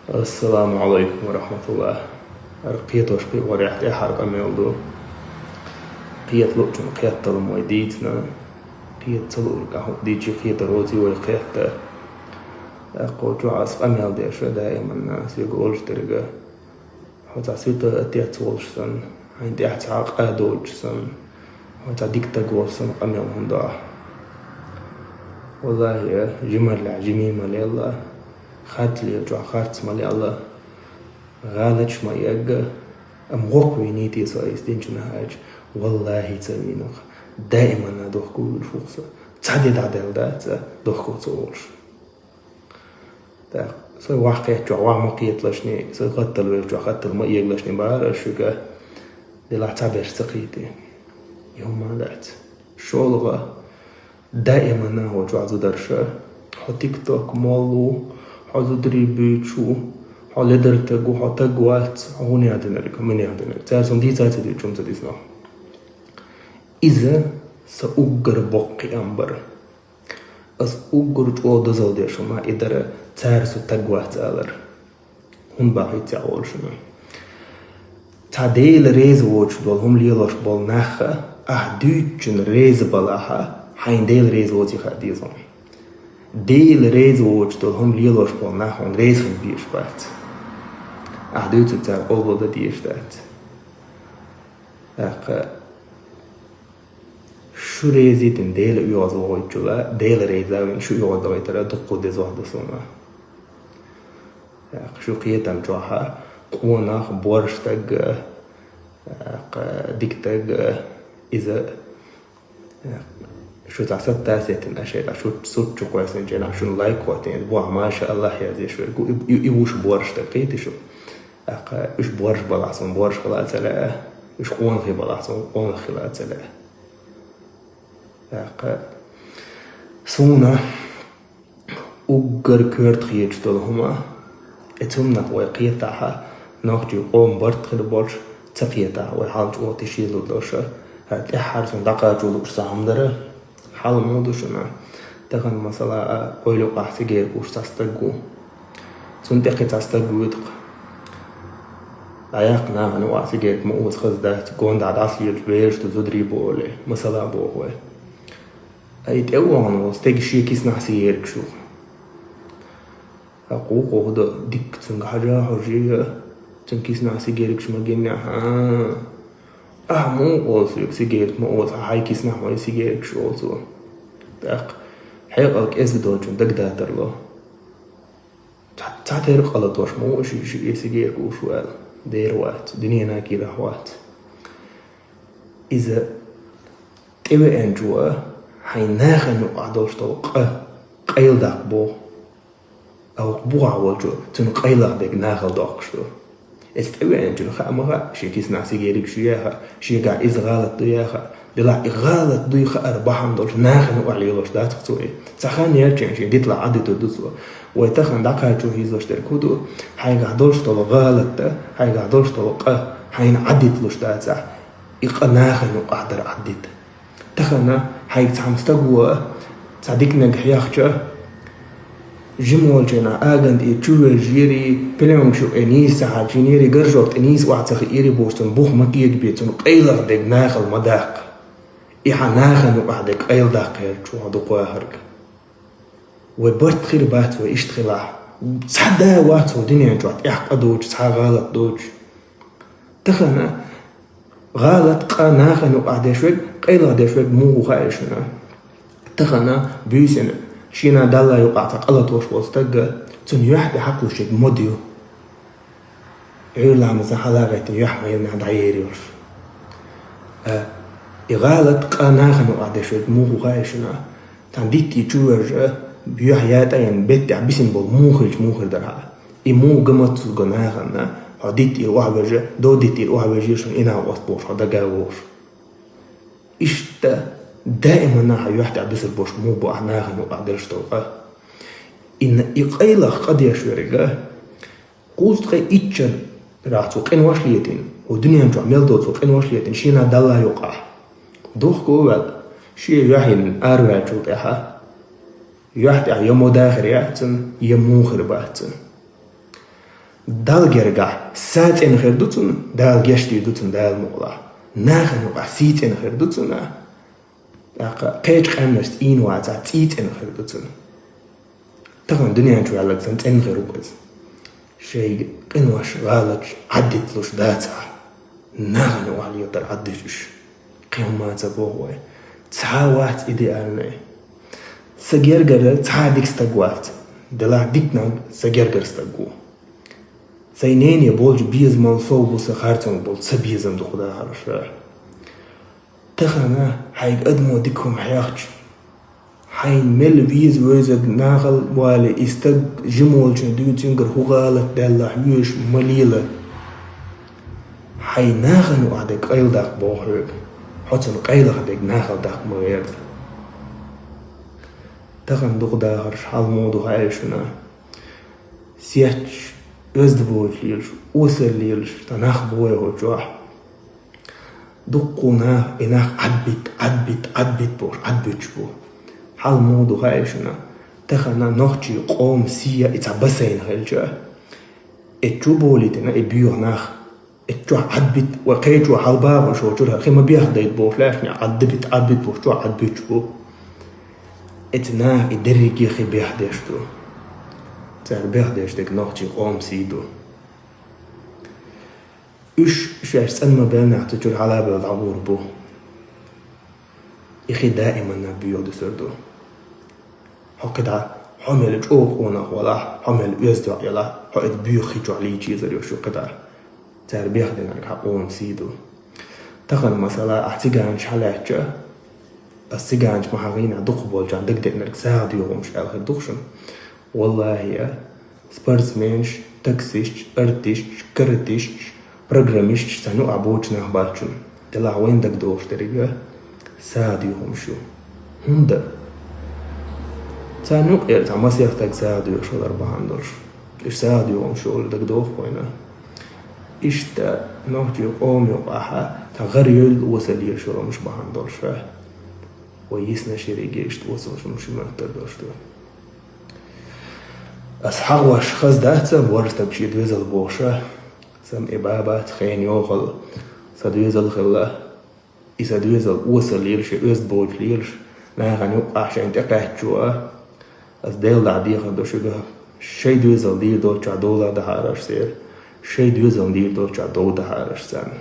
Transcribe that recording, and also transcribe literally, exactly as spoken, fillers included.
Ассаламу Ӏалайкум ва рахьматуллахӀ. ХӀара кхеташ кхиорехь тӀаьхьара къамел ду. Кхета луучун кхетталла ма дийцина. Кхета ца луург ахьа дийчи кхета рози вай кхетта. ТӀаккха чу ас къамел деша даиманна, соьга олуш дерга. Хьо цхьа святой отец волуш санна, хьайна тӀехь цхьа а къа доцуш санна, хьо цхьа дика стаг волуш санна къамел хӀунда до ахьа? ВаллахӀи, жималлехь жимий ма лелла, харцлера чохь харц ма лелла, гӀалаташ ма эгга, амма воккхавийний те со айса динчунна хьаьжча, валлахӀи, ца вийнах, даиманна дохко вуьйлуш ву-кх со. Цхьа де дӀадаьлла дац, дохко ца волуш. ТӀаккха со вахь кхетчохь вахь ма кхеталашний, со гӀаттал велчохь гӀаттал ма эгалашний бахара ас шуьга, делахь цхьаберш ца кхетий. И хӀума дац. ШолгӀа, даиманна хьо чохь зударша, хьо тикток молла ву, хьо зударий буьйцуш ву, хьо ледара стаг ву, хьо стаг вац, хьо хӀун яздинарг, мин яздинарг. Цара суна дийца а ца дуьйцу, хӀума ца дисна. Иза сан уггар боккха кхиам бара. Ас уггар чӀогӀа дозалла деш хӀума и дара, цара со стаг вац алар. ХӀунда боху хӀинца а олу шуна? Цхьа Дела реза воцуш долу хӀума лелош болу нахха, ахь дуьйцучунна реза балахьа, хьайна Дела реза воций хаа деза хьуна. Дела реза воцуш долу хӀума лелош болу нах хьуна реза хила безаш бац. Ахь дуьйцург цара къобал дан дезаш дац. ТӀаккха шу резийтина Дела оьгӀаз вогӀуьйтучула, Дела реза а вина шу оьгӀаз догӀуьйтара дуккха дезох ду суна. ТӀаккха шу кхетам чохьа къонах, борша стаг, тӀаккха дика стаг, иза, шу цхьа сатта а сеттина, аш хӀета шу суд чу кхоьссинчу хенахь шуна лайк хӀоттийна, иза бохьа, маша АллахӀ, язъеш верг ву, и, и, и ву шу борша стаг, кхетий шу? ТӀаккха уьш борша балахь суна борша хила а ца лаьа, уьш къонахий балахь суна къонах хила а ца лаьа. ТӀаккха суна уггар коьрта хеташ долу хӀума, и цунах вай кхетахьа, нохчий къоман барт хила болуш, ца кхетахьа, вай хьал чӀогӀа тешийла долуша, хӀара тӀаьххьара суна дӀакхачо лууш сан хӀума дара. Хьал муха ду шуна? Тахана, масала, а, ойла юкъахь сигерка гуш цхьа стаг ву. Цунна тӀекхин цхьа стаг вуьйту-кх. ДӀаяккха нахана юкъахь сигерка ма оза, хаза дац, гондахь дӀасаелча бераш ду, зударий бу олий, масала боху вай. Ай, тӀевогӀана волу стеган шен киснахь сигеркаш ю. ХӀокху вукхо хӀу до дикка цуьнга хьажа хьожий, цуьнан киснахь сигеркаш ма гиннехь, а? Ахьа муха олу соьга сигерка ма оза, хьайн киснахь ма ю сигеркаш, олу цо. ТӀаккха хьекъал кӀезиг долчун дагадатар ло. Цхьа, цхьа теркъа къа латош ма ву ши, ши, и сигерка гуш ву аьлла. Дера вац, дуьненан кийрахь вац. Иза тӀевеанчо хьайн нахана юкъахь долуш долу къа къайладаккха боху. А вукху бухахь волчо цуьнан къайлаха дерг нахала доккхуш ду. Иза тӀевеанчунна хаа ма хаьа, шен киснахь сигеркаш ю яха, шегахь иза гӀалат ду яха. Делахь и гӀалат дуй хаар бахьана долуш нахана юкъахь лелош дац-кх цо и. Цхьа хан яьлча шен диталахь Ӏаддитур ду цо. Вай тахана дӀакхачо хьийзош дерг хӀун ду? Хьайгахь долуш долу гӀалат а, хьайгахь долуш долу къа хьайна Ӏаддитлуш дацахь, и къа нахана юкъахь дара Ӏаддита. Тахана хьайга цхьамма стаг ву а, цхьа диканиг хьехча, жима волчу хенахь аган тӀе чу вевзаш йирий, пленкаш юкъе нийса ца хьарчийнийрий, гаржок тӀе нийса охьа ца хиийрий бохуш, цунна бух ма кегабе, цунна къайлаха дерг нахала ма даккха. И хьан нахана юкъахь дерг къайладаккха хьерчу хьо дукха вахарг. Вай барт хир бац вай иштта хилахь. Цхьа да вац хӀокху дуьнен чохь тӀехь къа доцуш, цхьа гӀалат доцуш. Тахана гӀалат къа нахана юкъахь деш верг, къайлаха деш верг муха ву хаьий шуна? Тахана буьйсина, шена Далла юкъахь цхьа къа латош волу стагга, цунна юьхь тӀе хьакхалуш ерг мода ю. Ӏуьйра ламаза хьалагӀаьттина юьхь ма йиллинехь дӀаер йолуш. А, и гӀалат къа нахана юкъахь деш верг муха ву хаьий шуна? Цхьана диттий чу вевза, юьхь ятӀа а йина, беттехь бисина болу муха хилча муха хир дара хьан? И муха ган маццалла го нахана, хьо диттийла охьавевза, дов диттийла охьавевза шуна и накъост бохуш, хьо дага а вогӀуш. Иштта даиманна хьан юьхь тӀехь буьсур болуш муха бу ахь нахана юкъахь деллаш долу къа? И н-, и къайлаха къа деш верг а, кхузткъе итт шарахь цо къинош летийна, хӀокху дуьнен чохь мел долу цо къинош летийна, шена Далла юкъахь. Дохко а ваьлла, шен юьхь йиллина араваьллачул тӀаьхьа, юьхь тӀехь я мода хир яц цунна, я муха хир бац цунна. Далла гергахь са цӀена хир ду цунна, Дала гечдийр ду цунна Дала мукъалахь. Нахана юкъахь сий цӀена хир ду цунна, тӀаккха кхечу къаьмнашца ийна вацахь, цӀий цӀена хир ду цунна. Тахана дуьнен чу ваьлларг санна цӀена хир ву иза. Шайга къинош, гӀалаташ Ӏаддиталуш дацахь, нахана юкъахь летар Ӏаддича уьш. Кхин хӀума ца боху вай. Цхьа а вац идеальный. Сан гергара цхьа а дика стаг вац. Делахь дика нах сан гергара стаг ву. Сайн нене болчу безамал сов бу сан харцонга болу ца безам дукха дахараш. Тахана хьайга адамо дика хӀума хьехча, хьайна мел веза вевзарг нахала вале, и стаг жима волчун дуьйна цуьнгара хӀун гӀалат даьллахь йоьш ма лела. Хьайн нахана юкъахь дерг къайладаккха боху хьоьга. Хьо цунна къайлаха дерг нахала даккха ма гӀерта. Тахана дукха дахарш хьал муха ду хаьий шуна? Сетташ, оьзда бойташ лелаш, осал лелаш, ткъа нах бу вай хӀокху чохь. Дуккха нах, и нах Ӏадбит, Ӏадбит, Ӏадбит бохуш, Ӏадбуьтуш бу. Хьал муха ду хаьий шуна? Тахана нохчийн къоман сий ян и цхьа бассейн хилча, и чу болийтина и боьха нах, и чохь Ӏадбит, вай кхечо хьалабахуш волчуьра хи ма бехдайта бохуш лаьшна Ӏадбит, Ӏадбит бохуш чохь Ӏадбуьтуш бу. Эцу наха и дерриге хи бехдеш ду. Цара бехдеш дерг нохчийн къоман сий ду. Уьш шаьш цӀанма баьлла нах цу чуьра хьалабевлла дӀагӀур бу. И хи даиманна боьха дуьсур ду. Хьо кхидӀа, хьо мел чӀогӀа къонах валахь, хьо мел оьзда йокъ ялахь, хьо и боьха хи чохь лийча езар йо шу кхидӀа. Цара бехдинарг хьан къоман сий ду. Тахана, масала, ахь циганчу хьалаьцча, ас циганчу ма хьахийна дукха болчарна дагадеанарг сагӀа доьху хӀумаш аьлла хир ду-кх шуна. Валлахьи, спортсменаш, таксисташ, артисташ, каратисташ, программисташ, царна юкъахь боцуш нах бац шуна. Делахь вайна дагадогӀуш дерг сагӀа доьху хӀумаш ю. ХӀунда? Царна юкъера цхьа масех стаг сагӀа доьхуш валар бахьана долуш. Уьш сагӀа доьху хӀумаш ю олуш дагадогӀу-кх вайна. Иштта нохчийн къоман юкъахь цхьа гӀара йойла осал лелаш йолу хӀумаш бахьана долуш. Вай йисна шерриге иштта осал хӀумаш моьттур долуш ду. Ас хьахош хаза дац, ворхӀ стаг шен доьзал бохуш. Сан и бан бац, хен йохалла сан доьзал хилла. И сан доьзал осал лелаш, я оьзда бойтуш лелаш, нахана юкъахь шайна тӀекхаьччо, ас Делан дуьхьа дехар до шуьга, шайн доьзал дийр долчохь дола дахьара аша церан, шайн доьзал дийр долчохь дов дахьара аша царна.